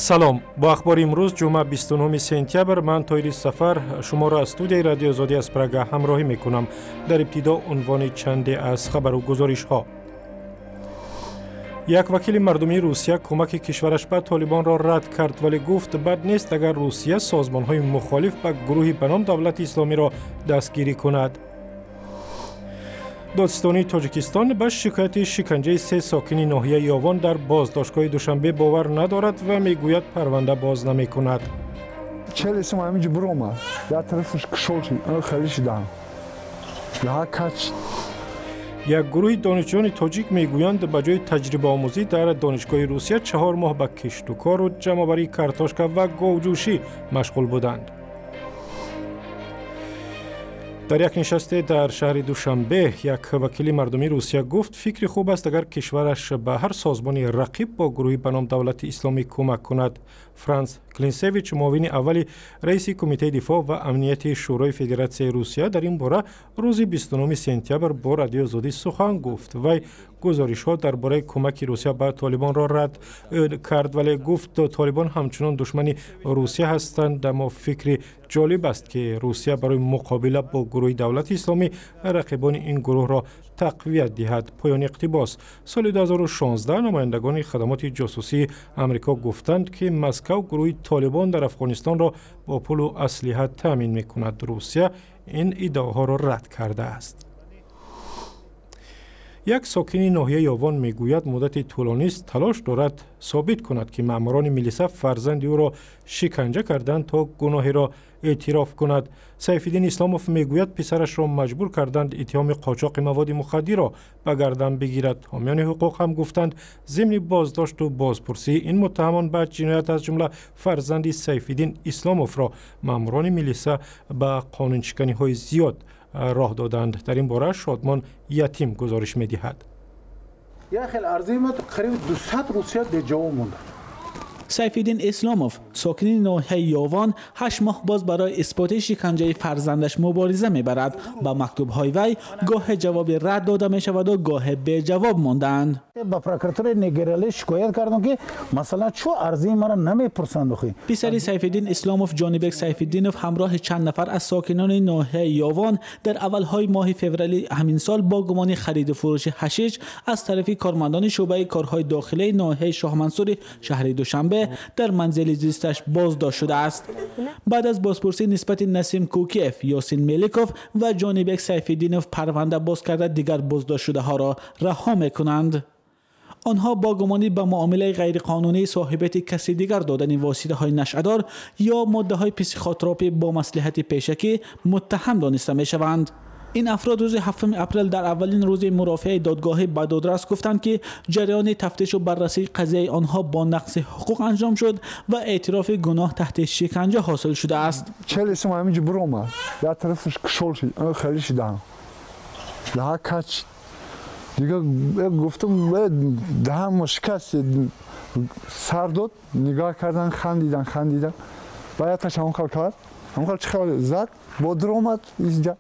Салом, бо ахбори имрӯз, ҷумъа, 29 сентябр, ман Тоҳири Сафар шуморо аз студияи Радиои Озодӣ аз Прага ҳамроҳӣ мекунам. Дар ибтидо унвони чанде аз хабару гузоришҳо. Як вакили мардумии Русия кӯмаки кишвараш ба Толибонро рад кард, вале гуфт, бад нест, агар Русия созмонҳои мухолиф ба гурӯҳи ба ном Давлати Исломиро дастгирӣ кунад. Додситонии Тоҷикистон ба шикояти шиканҷаи се сокини ноҳияи Ёвон дар боздоштгоҳи Душанбе бовар надорад ва мегӯяд, парванда боз намекунад. Челесим ҳаминҷо биромад, як тарафаш кушол шид, хеле шидам кач. Як гурӯҳи донишҷӯёни тоҷик мегӯянд, ба ҷои таҷрибаомӯзӣ дар донишгоҳи Русия 4 моҳ ба киштукору ҷамъоварии картошка ва говҷӯшӣ машғул буданд. Дар як нишасте дар шаҳри Душанбе як вакили мардумии Русия гуфт, фикри хуб аст, агар кишвараш ба ҳар созмони рақиб бо гурӯҳи ба ном Давлати Исломӣ кӯмак кунад. Франс Клинсевич, муовини аввали раиси Кумитаи дифоъ ва амнияти Шӯрои Федератсияи Русия, дар ин бора рӯзи 29 сентябр бо Радиои Озодӣ сухан гуфт. Вай гузоришҳо дар бораи кӯмаки Русия ба Толибонро рад кард, вале гуфт, Толибон ҳамчунон душмани Русия ҳастанд, аммо фикри ҷолиб аст, ки Русия барои муқобила бо гурӯҳи Давлати Исломӣ рақибони ин гурӯҳро тақвият диҳад. Поёни иқтибос. Соли 2016 намояндагони хадамоти ҷосусии Амрико гуфтанд, ки Москав гурӯҳи Толибон дар Афғонистонро бо пулу аслиҳа таъмин мекунад. Русия ин иддаоҳоро рад кардааст. Як сокини ноҳияи Ёвон мегӯяд, муддати тӯлонист талош дорад собит кунад, ки маъмурони милиса фарзанди ӯро шиканҷа карданд, то гуноҳеро эътироф кунад. Сайфиддин Исломов мегӯяд, писарашро маҷбур карданд иттиҳоми қочоқи маводи мухаддирро ба гардан бигирад. Ҳомиёни ҳуқуқ ҳам гуфтанд, зимни боздошту бозпурсии ин муттаҳамон ба ҷиноят, аз ҷумла фарзанди Сайфиддин Исломовро маъмурони милиса ба қонуншиканиҳои зиёд роҳ доданд. Дар ин бора Шодмон Ятим гузориш медиҳад. Як хел арзаи ма қариб 200 рӯз беҷавоб монда. Сайфиддин Исломов, сокини ноҳияи Ёвон, 8 моҳ боз барои исботи шиканҷаи фарзандаш мубориза мебарад. Ба мактубҳои вай гоҳе ҷавоби рад дода мешаваду гоҳе беҷавоб мондаанд. Ба прокуратураи генералӣ шикоят кардам, ки масалан, чӯ арзаи маро намепурсанд охи. Писари Сайфиддин Исломов, Ҷонибек Сайфиддинов, ҳамроҳи чанд нафар аз сокинони ноҳияи Ёвон дар аввалҳои моҳи феврали ҳамин сол бо гумони хариду фурӯши ҳашиш аз тарафи кормандони шӯъбаи корҳои дохилаи ноҳияи Шоҳмансури шаҳри Душанбе дар манзили зисташ боздошт шудааст. Баъд аз бозпурсӣ нисбати Насим Кукиев, Ёсин Меликов ва Ҷонибек Сайфиддинов парванда боз карда, дигар боздоштшудаҳоро раҳо мекунанд. Онҳо бо гумони ба муомилаи ғайриқонунии соҳибияти каси дигар додани воситаҳои нашъадор ё моддаҳои психотропӣ бо маслиҳати пешакӣ муттаҳам дониста мешаванд. Ин афрод рӯзи 7 апрел дар аввалин рӯзи мурофиаи додгоҳӣ ба додрас гуфтанд, ки ҷараёни тафтишу баррасии қазияи онҳо бо нақзи ҳуқуқ анҷом шуд ва эътирофи гуноҳ таҳти шиканҷа ҳосил шудааст. Челесим ҳаминҷо биромад, як тарафаш кушол шид, хеле шидам кач. Дига гуфтам, даҳанмо шикаст, сар дод, нигоҳ кардан, хандидан, хандидан. Ба якташ ҳамон хел кард, ҳамон хел чихел зад, бо дуромад инҷа.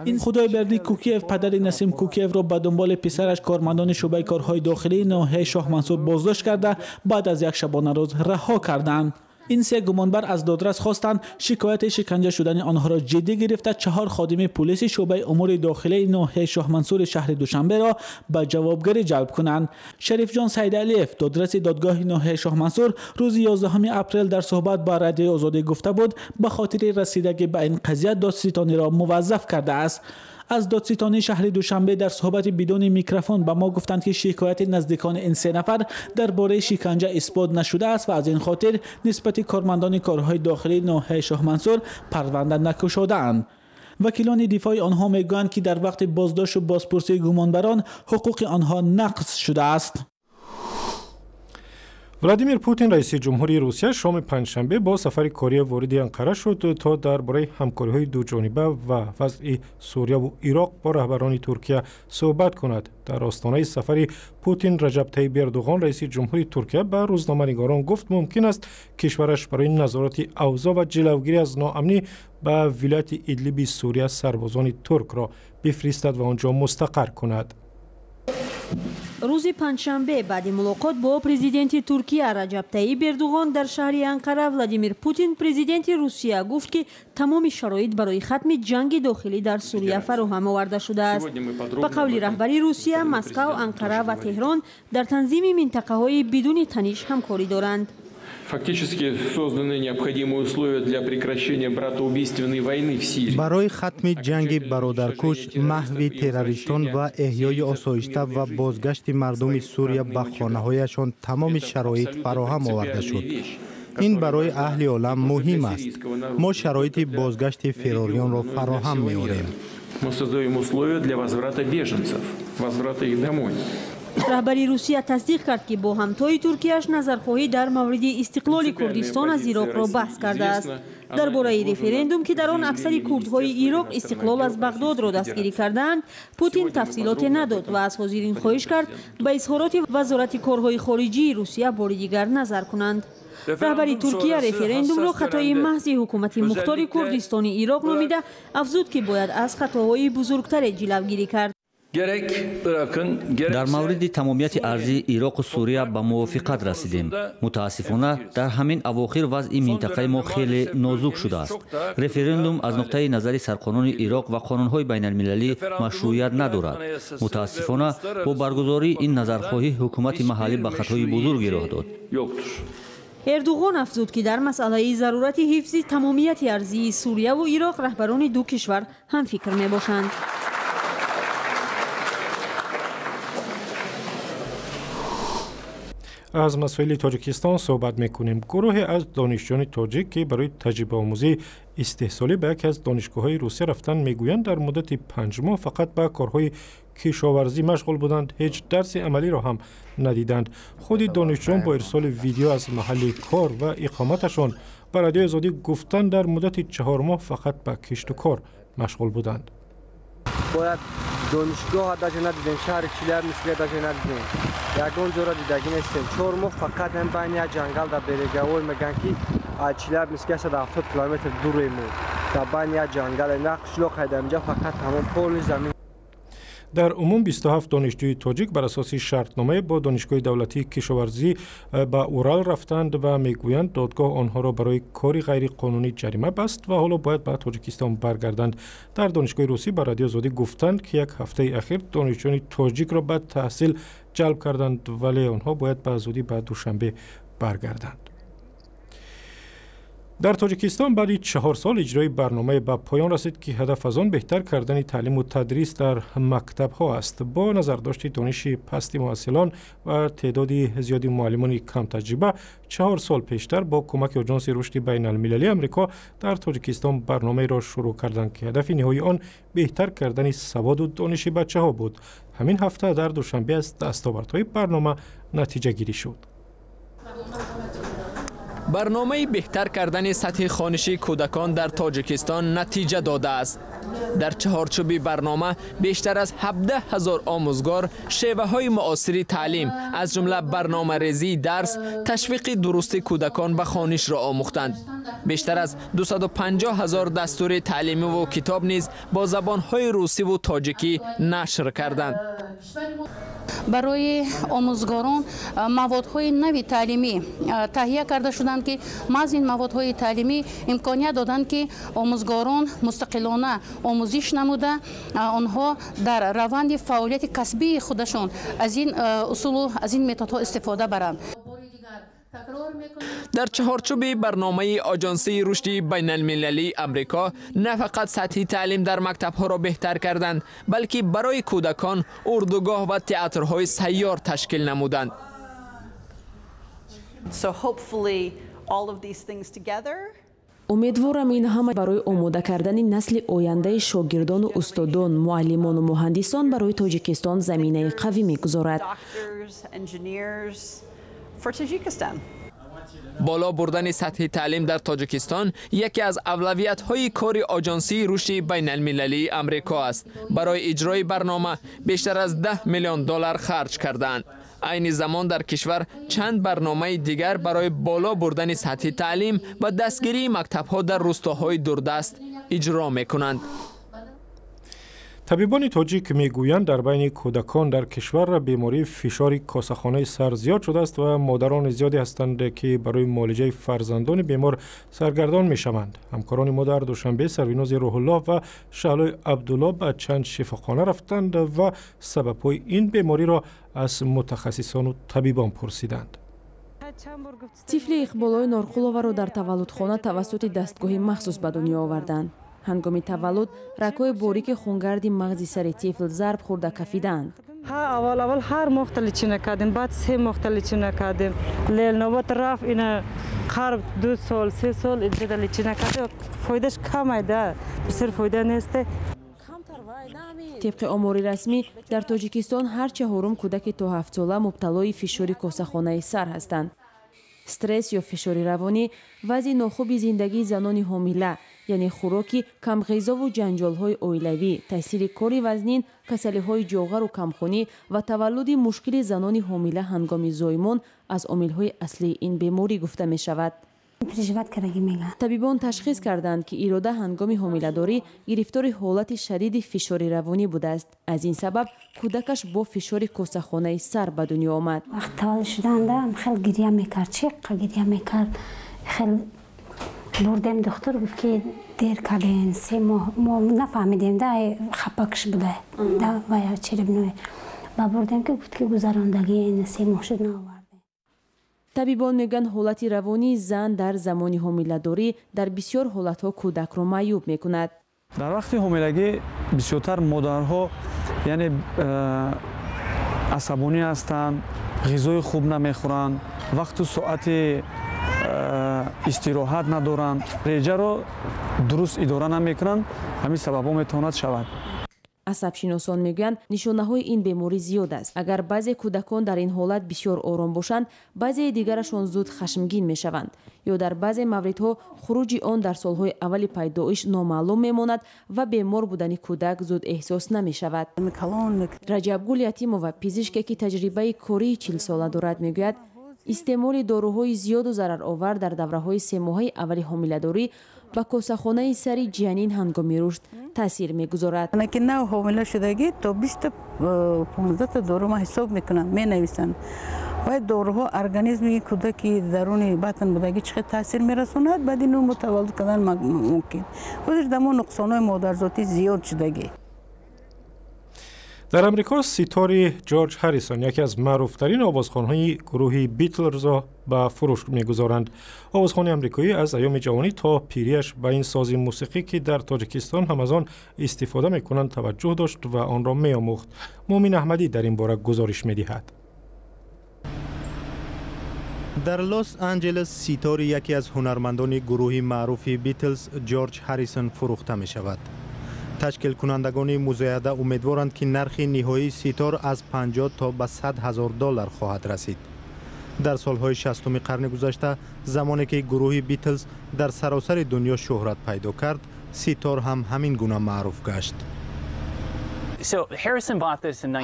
Ин Худойбердӣ Кукиев, падари Насим Кукиевро ба дунболи писараш кормандони шӯъбаи корҳои дохилии ноҳияи Шоҳмансур боздошт карда, баъд аз як шабонарӯз раҳо карданд. Ин се гумонбар аз додрас хостанд, шикояти шиканҷа шудани онҳоро ҷиддӣ гирифта, чаҳор ходими пулиси шӯъбаи умури дохилаи ноҳияи Шоҳмансури шаҳри Душанберо ба ҷавобгарӣ ҷалб кунанд. Шарифҷон Сайдалиев, додраси додгоҳи ноҳияи Шоҳмансур, рӯзи 11 апрел дар суҳбат ба Радиои Озодӣ гуфта буд, ба хотири расидагӣ ба ин қазия додситониро муваззаф кардааст. Аз додситонии шаҳри Душанбе дар суҳбати бидуни микрофон ба мо гуфтанд, ки шикояти наздикони ин се нафар дар бораи шиканҷа исбот нашудааст ва аз ин хотир нисбати кормандони корҳои дохилии ноҳияи Шоҳмансур парванда накушодаанд. Вакилони дифои онҳо мегӯянд, ки дар вақти боздошту бозпурсии гумонбарон ҳуқуқи онҳо нақз шудааст. Владимир Путин, раиси ҷумҳурии Русия, шоми панҷшанбе бо сафари корӣ вориди Анқара шуд, то дар бораи ҳамкориҳои дуҷониба ва вазъи Сурияву Ироқ бо раҳбарони Туркия суҳбат кунад. Дар остонаи сафари Путин Раҷаб Таиб Эрдуғон, раиси ҷумҳури Туркия, ба рӯзноманигорон гуфт, мумкин аст кишвараш барои назорати авзоъ ва ҷилавгирӣ аз ноамнӣ ба вилояти Идлиби Сурия сарбозони туркро бифиристад ва он ҷо мустақар кунад. Рӯзи панҷшанбе баъди мулоқот бо президенти Туркия Раҷаб Тайиб Эрдуғон дар шаҳри Анқара Владимир Путин, президенти Русия, гуфт, ки тамоми шароит барои хатми ҷанги дохилӣ дар Сурия фароҳам оварда шудааст. Ба қавли раҳбари Русия, Москав, Анқара ва Теҳрон дар танзими минтақаҳои бидуни таниш ҳамкорӣ доранд. Фактически созданы необходимые условия для прекращения братоубийственной войны в Сирии. Барои хатми ҷанги бародаркуш, маҳви террористон ва эҳёи осоишта ва бозгашти мардуми Сурия ба хонаҳояшон тамоми шароит фароҳам оварда шуд. Ин барои аҳли олам муҳим аст. Мо шароити бозгашти феррориёнро фароҳам меорем. Мы создаем условия для возврата беженцев, возврата их домой. Раҳбари Русия тасдиқ кард, ки бо ҳамтои Туркияш назархоҳӣ дар мавриди истиқлоли Курдистон аз Ироқро баҳс кардааст. Дар бораи референдум, ки дар он аксари курдҳои Ироқ истиқлол аз Бағдодро дастгирӣ кардаанд, Путин тафсилоте надод ва аз ҳозирин хоҳиш кард, ба изҳороти Вазорати корҳои хориҷии Русия бори дигар назар кунанд. Раҳбари Туркия референдумро хатои маҳзи ҳукумати мухтори Курдистони Ироқ номида, афзуд, ки бояд аз хатоҳои бузургтаре ҷилавгирӣ кард. Дар мавриди тамомияти арзии Ироқу Сурия ба мувофиқат расидем. Мутаассифона, дар ҳамин авохир вазъи минтақаи мо хеле нозук шудааст. Референдум аз нуқтаи назари сарқонуни Ироқ ва қонунҳои байналмилалӣ машрӯият надорад. Мутаассифона, бо баргузории ин назархоҳӣ ҳукумати маҳаллӣ ба хатои бузурге роҳ дод. Эрдуғон афзуд, ки дар масъалаи зарурати ҳифзи тамомияти арзии Сурияву Ироқ раҳбарони ду кишвар ҳамфикр мебошанд. Аз масоили Тоҷикистон суҳбат мекунем. Гурӯҳе аз донишҷӯёни тоҷик, ки барои таҷрибаомӯзии истеҳсолӣ ба яке аз донишгоҳҳои Русия рафтанд, мегӯянд, дар муддати 5 моҳ фақат ба корҳои кишоварзӣ машғул буданд, ҳеҷ дарси амалиро ҳам надиданд. Худи донишҷӯён бо ирсоли видео аз маҳалли кор ва иқоматашон ба Радиои Озодӣ гуфтанд, дар муддати 4 моҳ фақат ба кишту кор машғул буданд. Бояд донишгоҳ даже надидем, шаҳри Челябинск даже надидем, ягон ҷоро дидагӣ нестем. 4 моҳ фақат ҳам байни як ҷангал дар Береговой, мегӯянд, ки аз Челябинск 170 километр дурему, дар байни як ҷангал, на қишлоқ ҳайдам, инҷа фақат ҳамон поли замин. Дар умум 27 донишҷӯи тоҷик бар асоси шартномае бо Донишгоҳи давлатии кишоварзӣ ба Урал рафтанд ва мегӯянд, додгоҳ онҳоро барои кори ғайриқонунӣ ҷарима баст ва ҳоло бояд ба Тоҷикистон баргарданд. Дар донишгоҳи русӣ ба Радиои Озодӣ гуфтанд, ки як ҳафтаи ахир донишҷӯёни тоҷикро ба таҳсил ҷалб карданд, вале онҳо бояд ба зудӣ ба Душанбе баргарданд. Дар Тоҷикистон баъди 4 сол иҷрои барномае ба поён расид, ки ҳадаф аз он беҳтар кардани таълиму тадрис дар мактабҳо аст. Бо назардошти дониши пасти муҳассилон ва теъдоди зиёди муаллимони камтаҷриба, 4 сол пештар бо кӯмаки Оҷонси рушди байналмилалии Амрико дар Тоҷикистон барномаеро шурӯъ карданд, ки ҳадафи ниҳоии он беҳтар кардани саводу дониши бачаҳо буд. Ҳамин ҳафта дар Душанбе аз дастовардҳои барнома натиҷагирӣ шуд. Барномаи беҳтар кардани сатҳи хониши кӯдакон дар Тоҷикистон натиҷа додааст. Дар чаҳорчӯби барнома бештар аз 17 ҳазор омӯзгор шеваҳои муосири таълим, аз ҷумла барномарезии дарс, ташвиқи дурусти кӯдакон ба хонишро омӯхтанд. Бештар аз 250 ҳазор дастури таълимиву китоб низ бо забонҳои русиву тоҷикӣ нашр карданд. Барои омӯзгорон маводҳои нави таълимӣ таҳия карда шуданд, ки маҳз ин маводҳои таълимӣ имконият доданд, ки омӯзгорон мустақилона омӯзиш намуда, онҳо дар раванди фаъолияти касбии худашон аз ин усулу аз ин методҳо истифода баранд. Дар чаҳорчӯби барномаи Оҷонсии рушди байналмилалии Амрико на фақат сатҳи таълим дар мактабҳоро беҳтар карданд, балки барои кӯдакон урдугоҳ ва театрҳои сайёр ташкил намуданд. So hopefully all of these things together Умедворам, ин ҳама барои омода кардани насли ояндаи шогирдону устодон, муаллимону муҳандисон барои Тоҷикистон заминаи қавӣ мегузорад. doctors, engineers for Tajikistan. Боло бурдани сатҳи таълим дар Тоҷикистон яке аз авлавиятҳои кори Оҷонсии рушди байналмилалии Амрико аст. Барои иҷрои барнома бештар аз 10 миллион доллар харҷ кардаанд. Айни замон дар кишвар чанд барномаи дигар барои боло бурдани сатҳи таълим ва дастгирии мактабҳо дар рустоҳои дурдаст иҷро мекунанд. Табибони тоҷик мегӯянд, дар байни кӯдакон дар кишвар бемории фишори косахонаи сар зиёд шудааст ва модарони зиёде ҳастанд, ки барои муолиҷаи фарзандони бемор саргардон мешаванд. Ҳамкорони мо дар Душанбе Сарвинози Рӯҳуллоҳ ва Шаҳлои Абдулло ба чанд шифохона рафтанд ва сабабҳои ин бемориро аз мутахассисону табибон пурсиданд. Тифли Иқболои Норқуловаро дар таваллудхона тавассути дастгоҳи махсус ба дунё оварданд. Ҳангоми таваллуд рагҳои борики хунгарди мағзи сари тифл зарб хӯрда кафидаанд. Аввал аввал ҳар моҳта лечение кардем, баъд 3 моҳта лечение кардем. Лелнобат рафт, ина қариб 2 сол, 3 сол инҷода лечение кардем. Фоидаш камайда, бисёр фоида нест. Тибқи омори расмӣ, дар Тоҷикистон ҳар чаҳорум кӯдаки то 7-сола мубталои фишори косахонаи сар ҳастанд. Стресс ё фишори равонӣ, вазъи нохуби зиндагии занони ҳомила, яъне хӯроки камғизову ҷанҷолҳои оилавӣ, таъсири кори вазнин, касалиҳои ҷоғару камхунӣ ва таваллуди мушкили занони ҳомила ҳангоми зоимон аз омилҳои аслии ин беморӣ гуфта мешавад. Табибон ташхис карданд, ки Ирода ҳангоми ҳомиладорӣ гирифтори ҳолати шадиди фишори равонӣ будааст. Аз ин сабаб кӯдакаш бо фишори косахонаи сар ба дунё омад. Вақт таваллуд шуданда хел гиря мекард, чиққа гиря мекард. Хел бурдем, духтур гуфт, ки дер кардем, 3 моҳ. Мо нафаҳмидем, да хапакш буда, да вая черепной. Ба бурдем, ки гуфт, ки гузарондагӣ 3 моҳ шуд, наовард. Табибон мегӯянд, ҳолати равонии зан дар замони ҳомиладорӣ дар бисёр ҳолатҳо кӯдакро маъюб мекунад. Дар вақти ҳомилагӣ бисёртар модарҳо, яъне асабонӣ ҳастанд, ғизои хуб намехӯранд, вақту соати истироҳат надоранд, реҷаро дуруст идора намекунанд. Ҳамин сабабҳо метавонад шавад. Асабшиносон мегӯянд, нишонаҳои ин беморӣ зиёд аст. Агар баъзе кӯдакон дар ин ҳолат бисёр ором бошанд, баъзеи дигарашон зуд хашмгин мешаванд. Ё дар баъзе мавридҳо хуруҷи он дар солҳои аввали пайдоиш номаълум мемонад ва бемор будани кӯдак зуд эҳсос намешавад. Раҷабгул Ятимова, пизишке, ки таҷрибаи кории 40-сола дорад, мегӯяд, истеъмоли доруҳои зиёду зараровар дар давраҳои 3-моҳаи аввали ҳомиладорӣ ба косахонаи сари ҷанин ҳангоми рушд таъсир мегузорад. Ки нав ҳомила шудагӣ то 20-15 дору ман ҳисоб мекунам, менависанд. Вай доруҳо организми кӯдаки даруни батн будагӣ чӣ хел таъсир мерасонад, баъд ину мутаваллуд кардан мумкин. Ҳозир дамо нуқсонҳои модарзотӣ зиёд шудагӣ. Дар Амрико ситори Ҷорҷ Ҳаррисон, яке аз маъруфтарин овозхонҳои гурӯҳи Битлзро ба фурӯш мегузоранд. Овозхони амрикоӣ аз айёми ҷавонӣ то пириаш ба ин сози мусиқӣ, ки дар Тоҷикистон ҳам аз он истифода мекунанд, таваҷҷӯҳ дошт ва онро меомӯхт. Муъмин Аҳмадӣ дар ин бора гузориш медиҳад. Дар Лос Анҷелес ситори яке аз ҳунармандони гурӯҳи маъруфи Битлз Ҷорҷ Ҳаррисон фурӯхта мешавад. Ташкилкунандагони музояда умедворанд, ки нархи ниҳоии ситор аз 50 то ба 100 ҳазор доллар хоҳад расид. Дар солҳои 60-уми қарни гузашта, замоне ки гурӯҳи Битлз дар саросари дунё шӯҳрат пайдо кард, ситор ҳам ҳамин гуна маъруф гашт.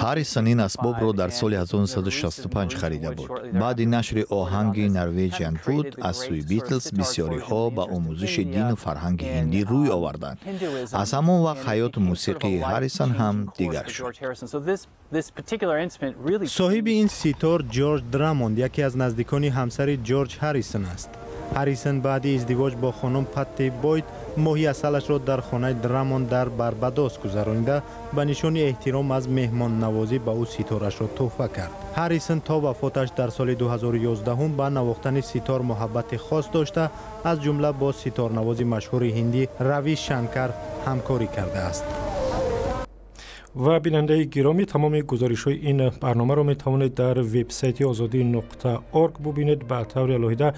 Ҳаррисон ин асбобро дар соли 1965 харида буд. Баъди нашри оҳанги Norwegian Wood аз сӯи Битлз бисёриҳо ба омӯзиши дину фарҳанги ҳиндӣ рӯй оварданд. Аз ҳамон вақт ҳаёту мусиқии Ҳаррисон ҳам дигар шуд. Соҳиби ин ситор Ҷорҷ Драмонд, яке аз наздикони ҳамсари Ҷорҷ Ҳаррисон аст. Ҳаррисон баъди издивоҷ бо хонум Патти Бойд моҳи асалашро дар хонаи Драмонд дар Барбадос гузаронида, ба нишони эҳтиром аз меҳмоннавозӣ ба ӯ ситорашро тӯҳфа кард. Ҳаррисон то вафоташ дар соли 2011 ба навохтани ситор муҳаббати хос дошта, аз ҷумла бо ситорнавози машҳури ҳиндӣ Рави Шанкар ҳамкорӣ кардааст. Ва бинандаи гиромӣ, тамоми гузоришҳои ин барномаро метавонед дар вебсайти озодӣ.org бубинед. Ба таври алоҳида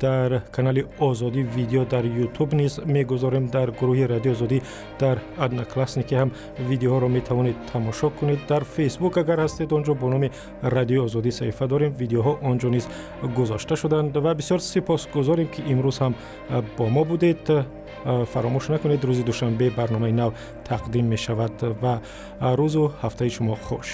дар канали Озодӣ Видео дар Ютуб низ мегузорем. Дар гурӯҳи Радио Озодӣ дар Одноклассники ҳам видеоҳоро метавонед тамошо кунед. Дар Фейсбук агар ҳастед, он ҷо бо номи Радиои Озодӣ саҳифа дорем, видеоҳо он ҷо низ гузошта шуданд. Ва бисёр сипосгузорем, ки имрӯз ҳам бо мо будед. Фаромӯш накунед, рӯзи душанбе барномаи нав тақдим мешавад ва рӯзу ҳафтаи шумо хуш.